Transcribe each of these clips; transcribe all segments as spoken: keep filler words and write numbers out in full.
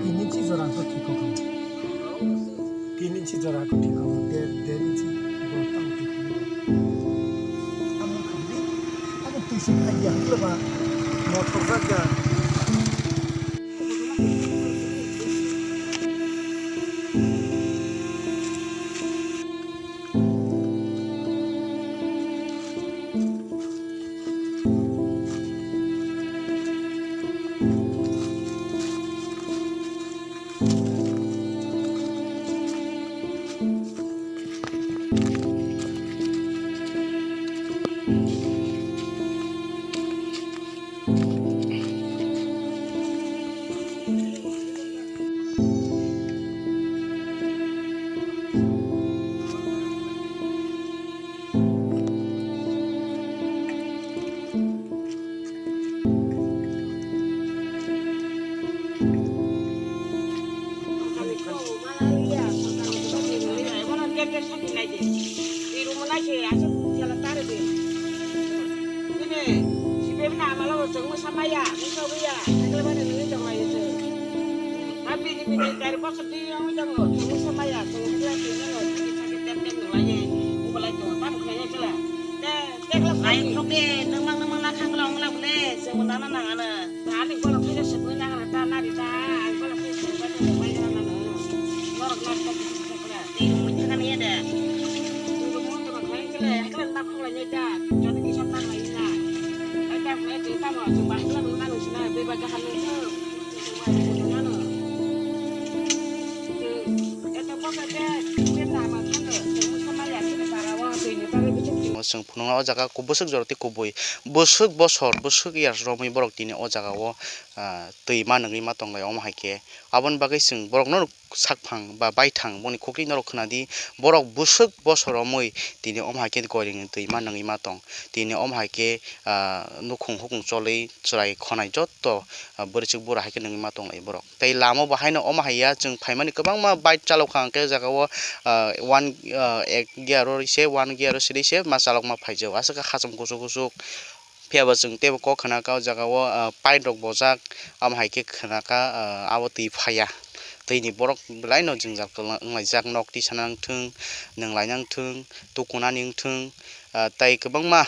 Tini inchi jora khe thik kok. Tini inchi jora khe thik kok. Der, der inchi bol tang thik kok. Amo khamdi, amo twi si khai ya, hwnkhe ba mothok jak ya. Nai khok de, nangmang nangmang na khang lang lang le, chwng nana nang ano. Ani bola khaja se bui nang ta nari ta, ani bola khaja se bui nang ta nari ta. Norok nari ta bisi bisi kora. Tei mui thana ni de. Tei mui thana khlai kele, kele na khok lai ta. Jodi kisa ta lai na. Ai ta khlai ta mo, chwng ba khlai bui nang sina, bui ba ga hanu. Chwng nana. Chwng. Chwng phunukna o jaga bwswk jora tei kubui bwswk bosor, bwswk years romwi borok tini o jaga o, ah, twi ma nungwi ma tonglai. Omo hai khe aboni bagwi chwng borokno sakphang ba baithang boni khukri norok khna di, borok bwswk bosor romwi tini omo hai khe goiring twi ma nungwi ma tong. Tini omo hai khe, ah, nukhung hukung cholwi chwrai khonai jotto, ah, bwrwichwk bura hai khe nungwi ma tonglai borok. Tei lama o bo haino omo hai ya, chwng phaimani kwbangma bike chalok kha, hwnkhe o jaga o, ah, one, ah, ek gear o ri se, one gear o siri se ma chalokma phaijak. Aswk khe hacham kuchuk kuchuk, phiya bo chwng teibo kok khna kha o jaga o, ah, pipe rok bojak, amo hai khe khna kha, ah, abo twi phaiya. Twi ni borok belai no jwngjal kwlwng wng laijak, nok twi sana wng thung, nwng laina wng thung, tukunani wng thung, ah, tei kwbangma,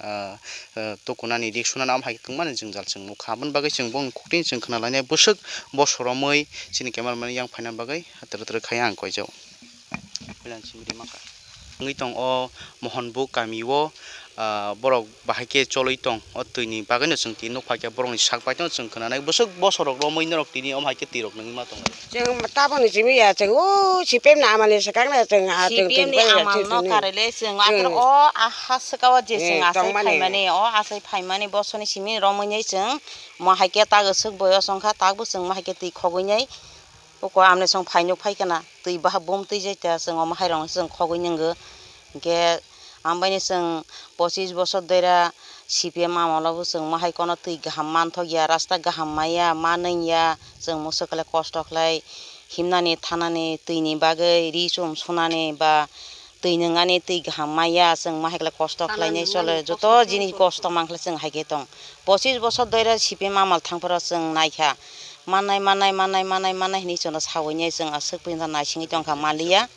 ah, ah, tukunani rik sunani amo hai khe kwbangma ni jwngjal chwng nukha. Aboni bagwi chwng boni khuktini chwng khna lainai bwswk bosor romwi chini camera man yang phaina bagwi twrwk twrwk khai ang koijak. Wngwi tong o Mohonbuk kami o, ah, borok bahai khe cholwi tong o twi ni bagwi no chwng tini nukha khe borok ni sak bai tong chwng khna nai bwswk bosor rok romwi norok tini omo hai khe twi rok nungwi ma tongo. Chwng taboni simi ya, chwng o C P M ni amal ni swkang na chwng, ah, chwng C P M ni twi bai ya, amal chwng no twi. Karwi le chwng chwng akhir o, ah, ha swka o je chwng, eh, achai tongmani. Phaimani, o achai phaimani bosoni simi romwi nai chwng mo hai khe ta swk boyos wng kha, ta bo chwng mo hai khe twi khogwi nai. Uko amni chwng phainuk phai khna, twi bahai bum twi jai ta chwng omo hai rok no chwng khogwi nwngo. Hinkhe ambai ni chwng pochis bosor dera C P M amolo bo chwng mo hai kono twi kaham manthok ya, rasta kaham maya, ma nung ya, chwng muchuk khlai kosto khlai himnani thanani twi ni bagwi ri chum sunani ba twi nungani twi kaham maya, chwng mo hai khlai kosto khlainai chole, joto jini kosto mankhlai chwng hai khe tong. Pochis bosor dera C P M amal thangphuru chwng naikha, mannai, mannai, mannai, mannai, mannai hinwi chwngno sawi nai chwng aswk phaino naisingwi tongkha maliya.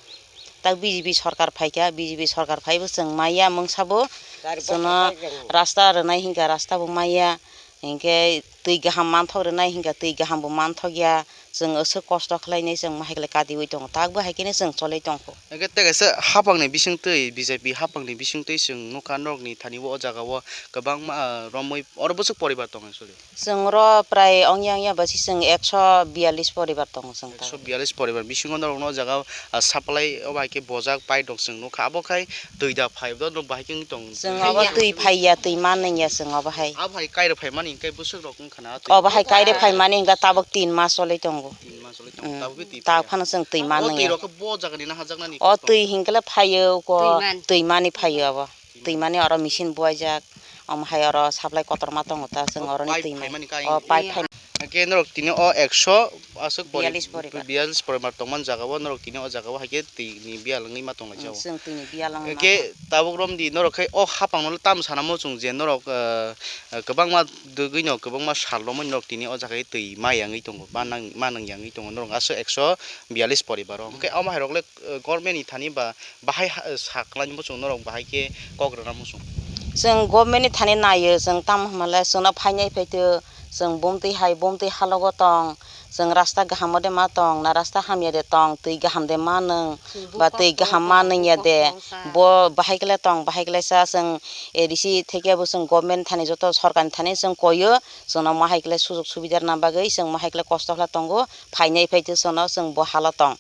Tak B J P sorkar phaikha, B J P sorkar phaibo chwng maya mungsa bo. Chwngno rasta rwnai hinkha, rasta bo maya. Hinkhe twi kaham manthok rwnai hinkha, twi kaham bo manthok ya. Chwng aswk kosto khlainai chwng ma hai khe kadiui tongo. Tak bo hai kheno chwng cholwi tongkho. Hinkhe tei kaisa hapangni bisingtwi, B J P hapangni bisingtwi chwng nukha norokni thani o jaga o kwbangma, ah, romwi oro bwswk poribar tong actually. Chwng oro prai ongya ongya bai se chwng ekso biyalish poribar tongo chwng ta. Ekso biyalish poribar bisingo norokno o jaga, ah, supply o bai khe bojak pipe rok chwng nukha, abo khai twi da phai do norok bahai khe wng tong. Chwng obo twi phaiya, twi manliya chwng obo hai. Abo hai kairok phaimani hinkhe bwswk rok wngkha na twi. Obo hai kairok phaimani hinkhe tabuk tin mas cholwi tongo. Tin mas cholwi tongo, tabuk khe twi phaiya. Tabuk phano chwng twi manliya. O twi rok khe bo jagani na hajaknani? O twi hinkhe le phaio ko twi mani phaiyo obo. Twi mani oro machine buaijak, omo hai oro supply kotorma tongo ta, chwng oroni twi mani. O pipe phai. Hake norok tini o ekso aswk pori-, biyalish poribar. Biyalish poribar tongmani jaga o norok tini o jaga o hake twi ni biyal wngwi ma tonglaijak o. Chwng twi ni biyal wngwi ma tong. Hake tabuk romdi norok khai o hapang no tamo sana muchung je norok, ah, kwbangma dugui no kwbangma sal romwi norok tini o jaga o twi ma yangwi tongo, ma nang, ma nang yangwi tongo norok aswk ekso biyalish poribar o. Hake omo hai rok le, ah, government ni thani ba bahai ha, sa kwlaini muchung norok bahai khe kok rwna muchung. Chwng government ni thani naio, chwng tamo hwnmale chwngno phainai phaitwi, chwng bumtwi hai bumtwi halogo tong, chwng rasta kaham o de ma tong, na rasta hamya de tong, twi kaham de ma nwng, ba twi kaham ma nwngya de, bo bahai kle tong, bahai kle sa chwng A D C theke bo chwng government thani joto sorkar ni thani chwng koio, chwngno ma hai kle sujok subida rwna bagwi chwng ma hai kle kosto khlai tongo, phainai phaitwi chwngno chwng bo halo tong.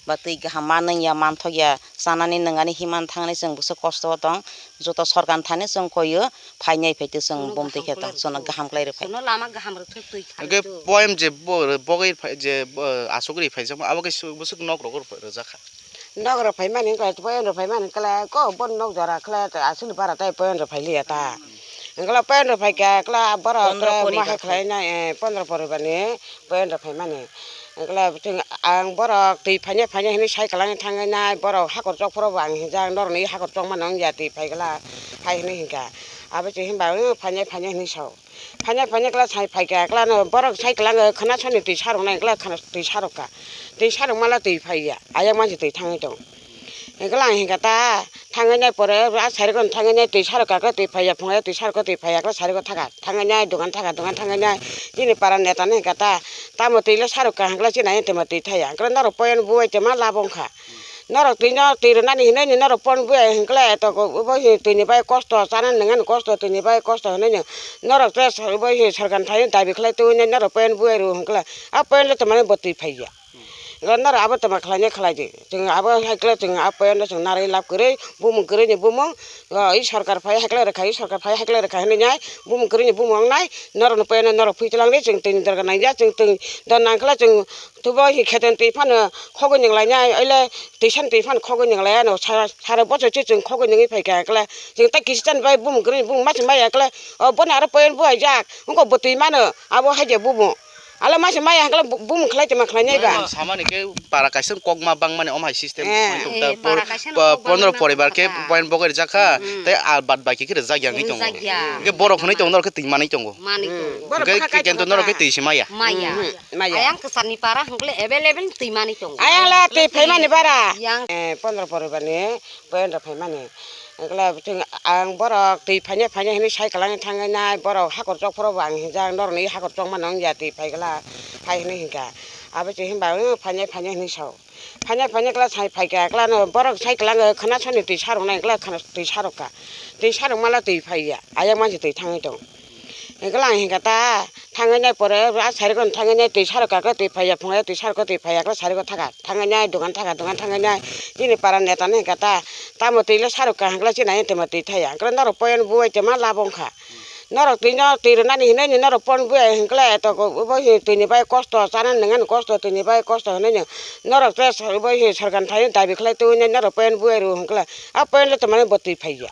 Ba twi kaham ma nwngya, manthokya, chanani nwngnani himani thangni chwng bwswk kosto o tong. Joto sorkar ni thani chwng koio, phainai phaitwi chwng bumtwi khe tong, chwngno kaham khlai rwphai. Chwngno lama kaham rwthwk twi kha. Hwnkhe poem je bo, bogwi phai, je bo, aswk ri phaijakma, abo khe bwswk nok rogo rwjakha. Nok rw phaimani wngkha, poem rw phaimani wngkha, ko bo nok jora khlai aswkni bara tei poem rw phailiya ta. Wngkha poem rw phaikha, kla borok pondro poribar ma hai khlainai, eh, pondro poribar ni poem rw phaimani. Wngkha chwng ang borok twi phainai phainai hinwi sai kwlangwi thangwi nai, borok hakhor chok phuru bo ang hinjak, norokni hakhor chok mano wngya twi phaikha hai hinwi hinkha. Abo chwng hinba, o phainai phainai hinwi sao. Phainai phainai kla sai phaikha, kla no borok sai kwlangwi khwna soni twi sarok nai, kla khwna twi sarok kha. Twi sarok mala twi phaiya, ayang mansi twi thangwi tongo. Hingkhe lang hingkha ta, thangwi nai pore, a sari khon thangwi nai twi sarok kha khe twi phaiya, phungai twi sarok khe twi phaiya khe sari kho thaka, thangwi nai dogan thaka, dogan thangwi nai chini para neta no hingkha ta, tamo twi le sarok kha hingkhe chini ayang tamo twi thaya, hingkhe norok poyan buwai tongma labo wngkha. Norok twi no twi rwnani hinwi norok poyan buwai hingkhe eto bo twi ni bai kosto, chana nwngnani kosto, twi ni bai kosto hinwi norok tei sorkar ni thani dabi khlai twi norok poyan buwai rw hingkhe a poyan le tongmani bo twi phaiya. Norok abo tongma khlainai khlai di. Chwng abo hai khe chwng a poyan no chwng narwi lab kwrwi, bumung kwrwi ni bumung, o, i sorkar phai hai khe rwkha, i sorkar phai hai khe rwkha hinwi nai, bumung kwrwi ni bumung wngnai, norok ni poyan no norok phui twlang di, chwng twi ni dorkar nang ya, chwng twi dor nang khe chwng tubo hi kheto ni twi phano khogwi nang lai nai, oile twisa ni twi phano khogwi nang lai ya no, sara, sara bochor se chwng khogwi nangwi phai kha khe, chwng tei kisa ni bai bumung kwrwi ni bumung ma se ma ya khe, o, bono aro poyan buwai jak, wngkha bo twi mano, abo hai khe bumung. Alo masa maya hangkala bu-, bumung khlai tongma khlainai ba. Samani khe para kaisa kokma bangmani omo hai system. Eh. Eh, para kaisa no kokma pondro poribar khe point bogwi rijak kha, tei al bad baki khe rijak ya wngwi tongo. Rijak ya. Hingkhe borok hwnwi tongo, norok khe twi manwi tongo. Manwi tongo. Hingkhe kento norok khe twi se maya. Maya. Maya. Ayang kwcharni para hwnkhe available twi manwi tongo. Ayang la twi phaimani bara. Yang. Eh, pondro poribarni. Poyan rok phaimani. Wngkhe chwng ang borok twi phainai phainai hinwi sai kwlangwi thangwi nai, borok hakhor chok phuru bo ang hinjak, norokni hakhor chok mano wngya twi phai kla, hai hinwi hinkha. Abo se hinba, o phainai phainai hinwi sao. Phainai phainai kla sai phaikha, kla no borok sai kwlangwi khwna soni twi sarok nai, kla khwna twi sarok kha. Twi sarok mala twi phaiya, ayang mansi twi thangwi tong. Hingkhe lang hingkha ta, thangwi nai pore, a sari khon thangwi nai twi sarok kha khe twi phaiya, phungai twi sarok khe twi phaiya khe sari kho thaka, thangwi nai dogan thaka, dogan thangwi nai chini para neta no hingkha ta, tamo twi le sarok kha hingkhe chini ayang tongma twi thaya, hingkhe norok poyan buwai tongma labo wngkha. Norok twi no twi rwnani hinwi norok poyan buwai hingkhe eto bo twi ni bai kosto, chana nwngnani kosto, twi ni bai kosto hinwi norok tei bo sorkar ni thani dabi khlai twi norok poyan buwai rw hingkhe a poyan le tongmani bo twi phaiya.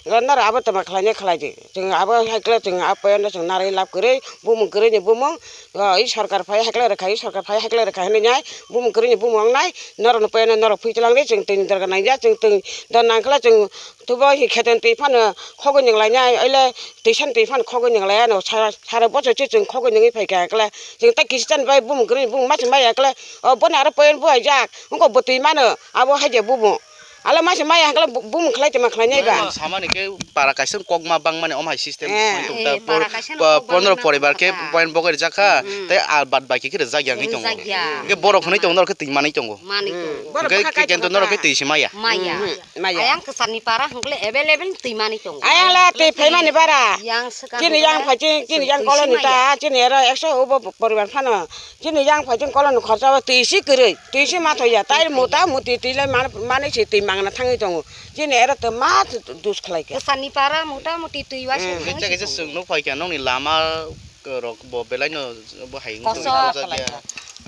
Norok abo tama khlainai khlai di. Chwng abo hai khe chwng abo poyano chwng narwi lab kwrwi, bumung kwrwini bumung, o, i sorkar phai hai khe rwkha, i sorkar phai hai khe rwkha hinwi nai, bumung kwrwini bumung wngnai, norokni poyano norok phui twlang di, chwng twi ni dorkar nang ya, chwng twi dor nang khe chwng tubo hi kheto twi phano khogwi nang lainai, oile twisa twi phano khogwi nang lai ano, sara, sara bochor se chwng khogwi nangwi phai kha khe, chwng tei kisa chani bai bumung kwrwini bumung ma se maya khe, o, bono aro poyan buhai jak, wngkha bo twi mano, abo hai je bumung. Alo masa maya hangkala bu-, bumung khlai tongma khlai nai ba. Ang samani khe para kaisa kok ma bang mani om hai system. Eh. Tong ta Eh, por-, para kaisa pa-, no kok pondro bang poribar khe kha. Point bogor jak kha, Hmm. Tei a bad baki khe rwjak ya wngwi tongo. Rwjak ya. Hingke borok hwnwi tongo, norok khe twi manwi tongo. Manwi tongo. Borok Hingke bwkha kaitor kento kha norok khe ba. Twi se maya. Maya. Hmm, maya. Ayang kwchani para hangkle available twi manwi tongo. Ayang la twi phaimani bara. Yang swkang Chini yang hangkle phai chini, chini yang twi koloni se maya. Ta, chini ero ekso obo poribar phano. Chini yang phai chini koloni khorsa o twi se kwrwi. Twi se ma thoi ya, tai mota muti twi lai man-, manwi se twi mangna thangwi tongo. Chini ero twi ma dus khlai kha. Kwchani para mota muti twi wa se Hmm. thangwi Kaisa kaisa se tongo. Chwng nuk phai kha, nokni lama rok bo belai no bo hai wngwi Koso tongo, khlai kha.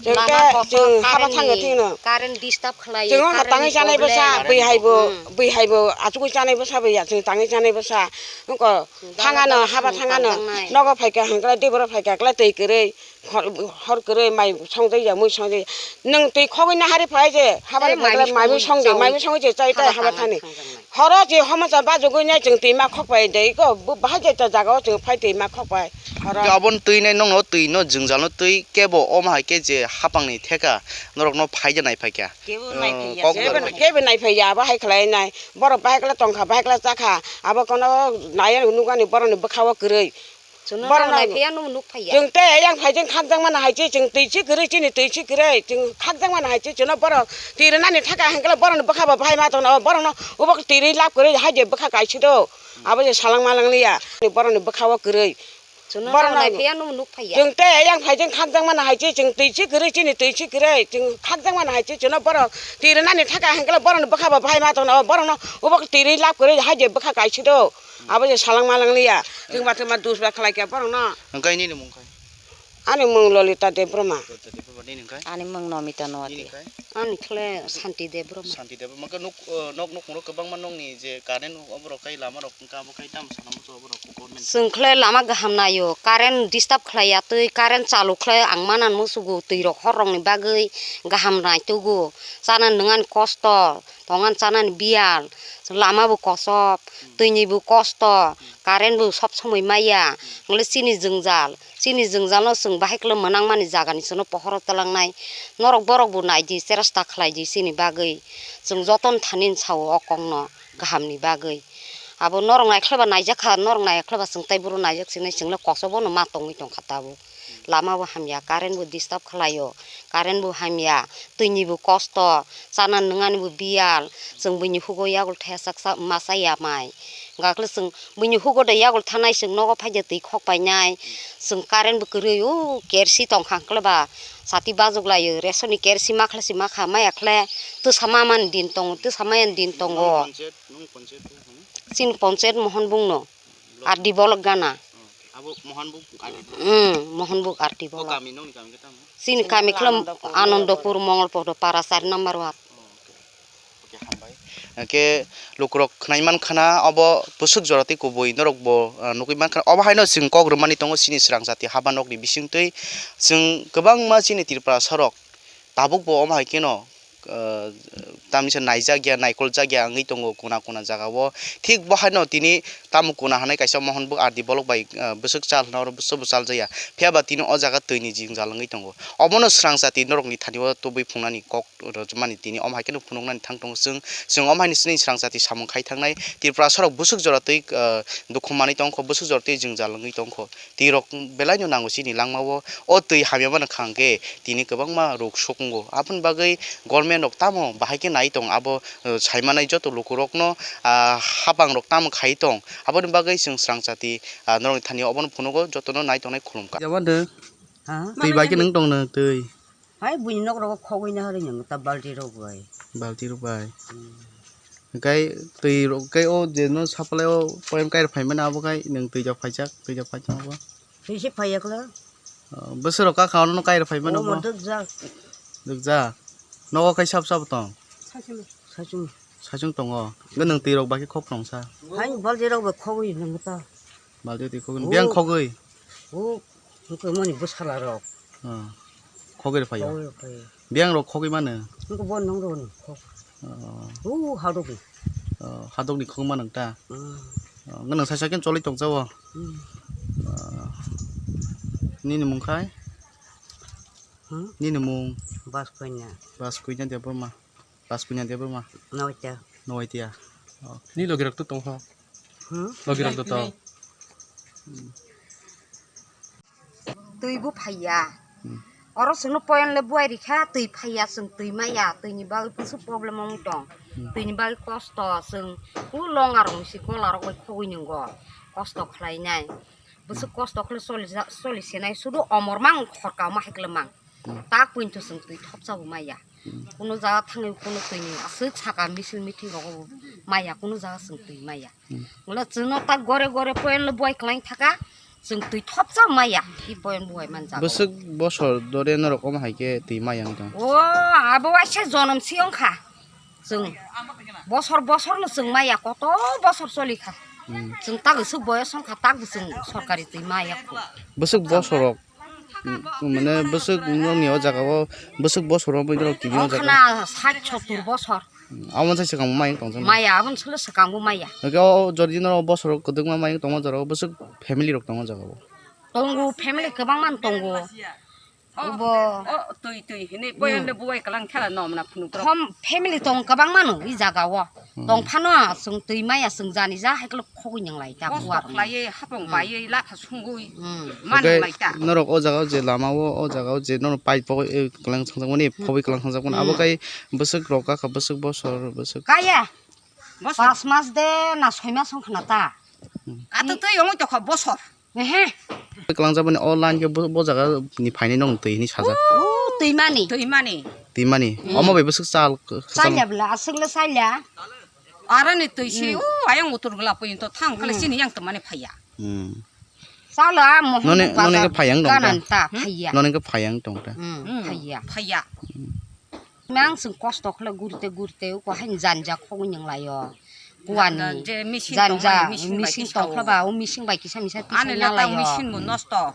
Chwng Lama khe koso, chwng haba current thangwi ni, thwino. Current disturb khlai, Chwng no current tangwi ni chanai bwsa, problem. Bwi hai bo, Hmm. Bwi hai bo achugwi chanai bwsa bwi ya, chwng tangwi chanai bwsa. Nokho Dala thangano, dala haba chwng thangano. Tangjaknai. Nogo phai kha hwnkhe deboro phai kha khlai twi kwrwi. Hor, hor kwrwi mai songdai ya, mui songdai ya. Nwng twi khogwi nahari phai je, habani Tei phai mai mai mui songwi songdi, chawui. Mai mui songwi je, chai tai Haba haba tangwi thani. Thangjaknai. Horo je homosa bajugwi nai chwng twi ma khok pai de, iko bo bahai je ta jaga o chwng phai twi ma khok pai. Horo. Aboni twi nai nokno twi no jwngjal no twi kebo omo hai khe je hapang ni theka norok no phai je nai phai kha. Kebo nai phai ya. Kok Kebo, kebo nai phai ya, bahai khlai nai. Borok bahai khlai tong kha, bahai khlai cha kha. Abo kono nai ya nukani borok ni bwkha o kwrwi. Chwngno Borok nang no nai phaiya, nwng nuk phaiya. Chwng tei yang phai chwng khakjak mano hai se, chwng twi se kwrwi, chini twi se kwrwi, chwng khakjak mano hai se, chwngno borok twi rwnani thaka hwnkhe borokni bwkha bo bahai ma tongno, borokno obo twi rwi lab kwrwi hai je bwkha kaisa do, abo je salang malang liya, borokni bwkha o kwrwi. Chwngno Borok nang nai nang phaiya, nwng nuk phaiya. Chwng tei yang phai chwng khakjak mano hai se, chwng twi se kwrwi, chini twi se kwrwi, chwng khakjak mano hai se, chwngno borok twi rwnani thaka hwnkhe borokni bwkha bo bahai ma tongno, borokno obo twi rwi lab kwrwi hai je bwkha kaisa do. Abo je salang malang liya. Chwng ba thwngma dus ba khlai kha borok no. Hwnkhe nini mung khai? Ani mung Lolita Debbarma. Lolita Debbarma, nini khai? Ani mung Nomita Nowati. Nini khai? Ani khle Santi Debbarma. Santi Debbarma. Hwnkhe nuk, eh, nok nukhung rok kwbangma nokni je current oborok khai lama rok wngkha abo khai tamo sana muchung oborok government. Chwng khle lama kaham naio, current disturb khlai ya twi, current chalu khlai ang manan musugo twi rok hor rok ni bagwi kaham nai tugo, chana nwngan kosto. Tongan chanani biyal, lama bo kochop, twi ni bo kosto, current bo sob somoi maya, wngkhe chini jwngjal, chini jwngjal no chwng bahai khe mwnang mani jaga ni chwngno pohor o twlang nai, norok borok bo nai di, cheresta khlai di chini bagwi, chwng joto ni thani sao o kok no kaham ni bagwi, abo norok nai khe ba naijak kha, norok nai khe ba chwng tei boro naijak sinai chwng le kochop o no ma tongwi tong kha tabuk. Lama bo hamya, current bo disturb khlaio, current bo hamya, twi ni bo kosto, chana nwngnani bo biyal, chwng buini hugo yagul thaya sak sak ma chaya mai. Hwnkhe chwng buini hugo de yagul thanai chwng nogo phaikhe twi khok painai, chwng current bo kwrwi o kersi tong kha hwnkhe ba sati bajok laio, ration ni kersi ma khle se ma kha, maya khle twsa ma mani din tongo, twsa maya ni din tongo. Nung panchayat, nung panchayat, hmm? Chini panchayat Mohon Bung no. R D block gana. Oh, abo Mohanbuk R D block. Hmm, Mohanbuk R D block. O kami nongni kami khe tamo? Chini kami khlem Anandapur, Mongolpur, Para sari number ward. Oh, okay. Okay, hambai. Hwnkhe lukurok khnai man khana obo bwswk jora tei kubui norok bo, ah, nugui man khana. Obo haino chwng kok rwmani tongo chini swrang jati haba nokni bisingtwi. Chwng kwbangma chini Tripura sorok tabuk bo omo hai kheno, ah, tamni se naijak ya, naikol jak ya wngwi tongo kuna kuna jaga o. Thik bo haino tini tamo kuna hanai kaisa Mohonbuk R D block bai, ah, bwswk chal hwnna oro bwswk bo chal jak ya. Phiya ba tini o jaga twi ni jwngjal wngwi tongo. Obono swrang jati norok ni thani o tubui phungnani kok rwchapmani tini omo hai kheno phunuknani thang tongo chwng. Chwng omo hai ni swrang jati samung khai thangnai. Tripura sorok bwswk jora twi, ah, dukhu manwi tongkho, bwswk jora twi jwngjal wngwi tongkho. Twi rok belai no nango chini langma o, o twi hamya mano kha hwnkhe tini kwbangma rok sukungo. Aboni bagwi government rok tamo bahai khe nai tong abo, eh, sai manai joto luku rok no, ah, hapang rok tamo khai tong. Aboni bagwi chwng swrang jati, ah, norok ni thani obono phunugo joto no nai tongnai khulum kha. Jabon de. Ha? Twi bai khe nwng tong nwng twi. Hai buini nok rogo khogwi na hari nang ta balti rok bai. Balti rok bai. Hmm. Hwnkhe twi rok khe o je no supply o point kai rok phai mani abo khai nwng twi jok phaijak, twi jok phaijak abo. Twi se phai yakla. O, bwswk rok ka kha ono kai rok phai mani O abo. Mo dwkjak. Dwkjak. Nogo khai sab sab tong. Sachung. Sachung. Saichung tongo. Hwnkhe nwng twi rok bai khe khok tong sa. Hai balti rok bai khogwi nang ta. Balti twi khogwi. Oh. Biyang khogwi. Oh, hwnkhe mani bwsala rok. Oh. Khogwi rw phaio. Khogwi rw phaio. Biyang rok khogwi mano. Hwnkhe bo nang rw ni khok. Oh. Oh, hadok ni. Oh, hadok ni khogwi mano ta. Hmm. Oh, hwnkhe nwng saisa khe cholwi tong jao. Hmm. Oh. Nini mung khai? Hmm? Nini mung? Bas Koina. Bas Koina Debbarma. Bas Koina Debbarma. Noita. Noita. Oh. Ni logi rok to tong ho. Hmm? Logi rok to tong. Twi bo phaiya. Hmm. Oro chwngno point le buai rikha, twi phaiya, chwng twi maya, twi ni bagwi kusu problem wng tong. Hmm. Twi ni bagwi kosto, chwng u longa rok si kola rok bai khogwi nwngo. Kosto khlai nai. Bwswk kosto khle choli ja-, choli se nai, sudu omor mang khorka ma hai kle mang. Hmm. Tak puinto chwng twi thopsa bo maya. Hmm. Kuno jaga thangwi kuno twi ni aswk saka misil meeting rogo bo maya, kuno jaga chwng twi maya. Hmm. Wala chwngno tak gore gore point le buai kwlai thaka, chwng twi thopsa maya, hi point buai man jago. Bwswk bosor dore norok omo hai khe twi maya wng tong? O, abo waisa jonom si wng kha. Chwng bosor bosor no chwng maya, koto bosor choli kha. Hmm. Chwng tak bwswk boyos wng kha, tak bo chwng sorkari twi maya kho. Bwswk bosorok, hmm, mane bwswk nokni o jaga o, bwswk bosoro mui norok tini o jaga. Wng khna sait sottur bosor. Hmm, abo sai swkang mayung tong jani. Maya, aboni salo swkang bo maya. Hwnkhe o jodi norok bosorok kwdwkma mayung tongma jora o bwswk family rok tongo o jaga o. Tongo, family kwbangma tongo. Obo. O twi twi hinwi boyang le buwai kalang thela nom na phunuk rok. Hom family tong kwbang mano i jaga o. Hmm. Tong phano chwng twi maya chwng jani ja hai khe khogwi nang lai ta. Kosto buwar khlaiwi hapung baiwi latha sungwi. Hmm. Manang lai ta. Norok o jaga o je lama o, o jaga o je norok pipe pogwi, eh, kwlang thangjakmani, hmm, phobwi kwlang thangjakmani. Abo, hmm, kai bwswk rok kakha bwswk bosor bwswk. Kaya. Bosor. Pas mas de na soi mas wng khna ta. Hmm. Ato twi wngwi tokha bosor. Ehe. Kwlangjak mani o line khe bo, bo jaga ni phainai no twi hinwi sajak. O, twi mani. Twi mani. Twi mani. Hmm. Omo bai bwswk chal, chal. Chaya bwla, aswk le chaya. Aro ni twi si, hmm, o, ayang utur bwla pui to thang kale, hmm, chini yang tongmani phaiya. Hmm. Chalo a mohon noni, noni ke phayang tong ta. Kanan ta, hmm? Phaiya. Noni ke phayang tong ta. Hmm, hmm, phaiya. Phaiya. Mang chwng kosto khle gurte gurte uko haini janja khogwi nang laio. Kuwani. Je machine tong, janja, machine bai machine kisa tong khe o. Ba, o machine bai kisa misa ani pisa leta nang laio. Machine bo nosto.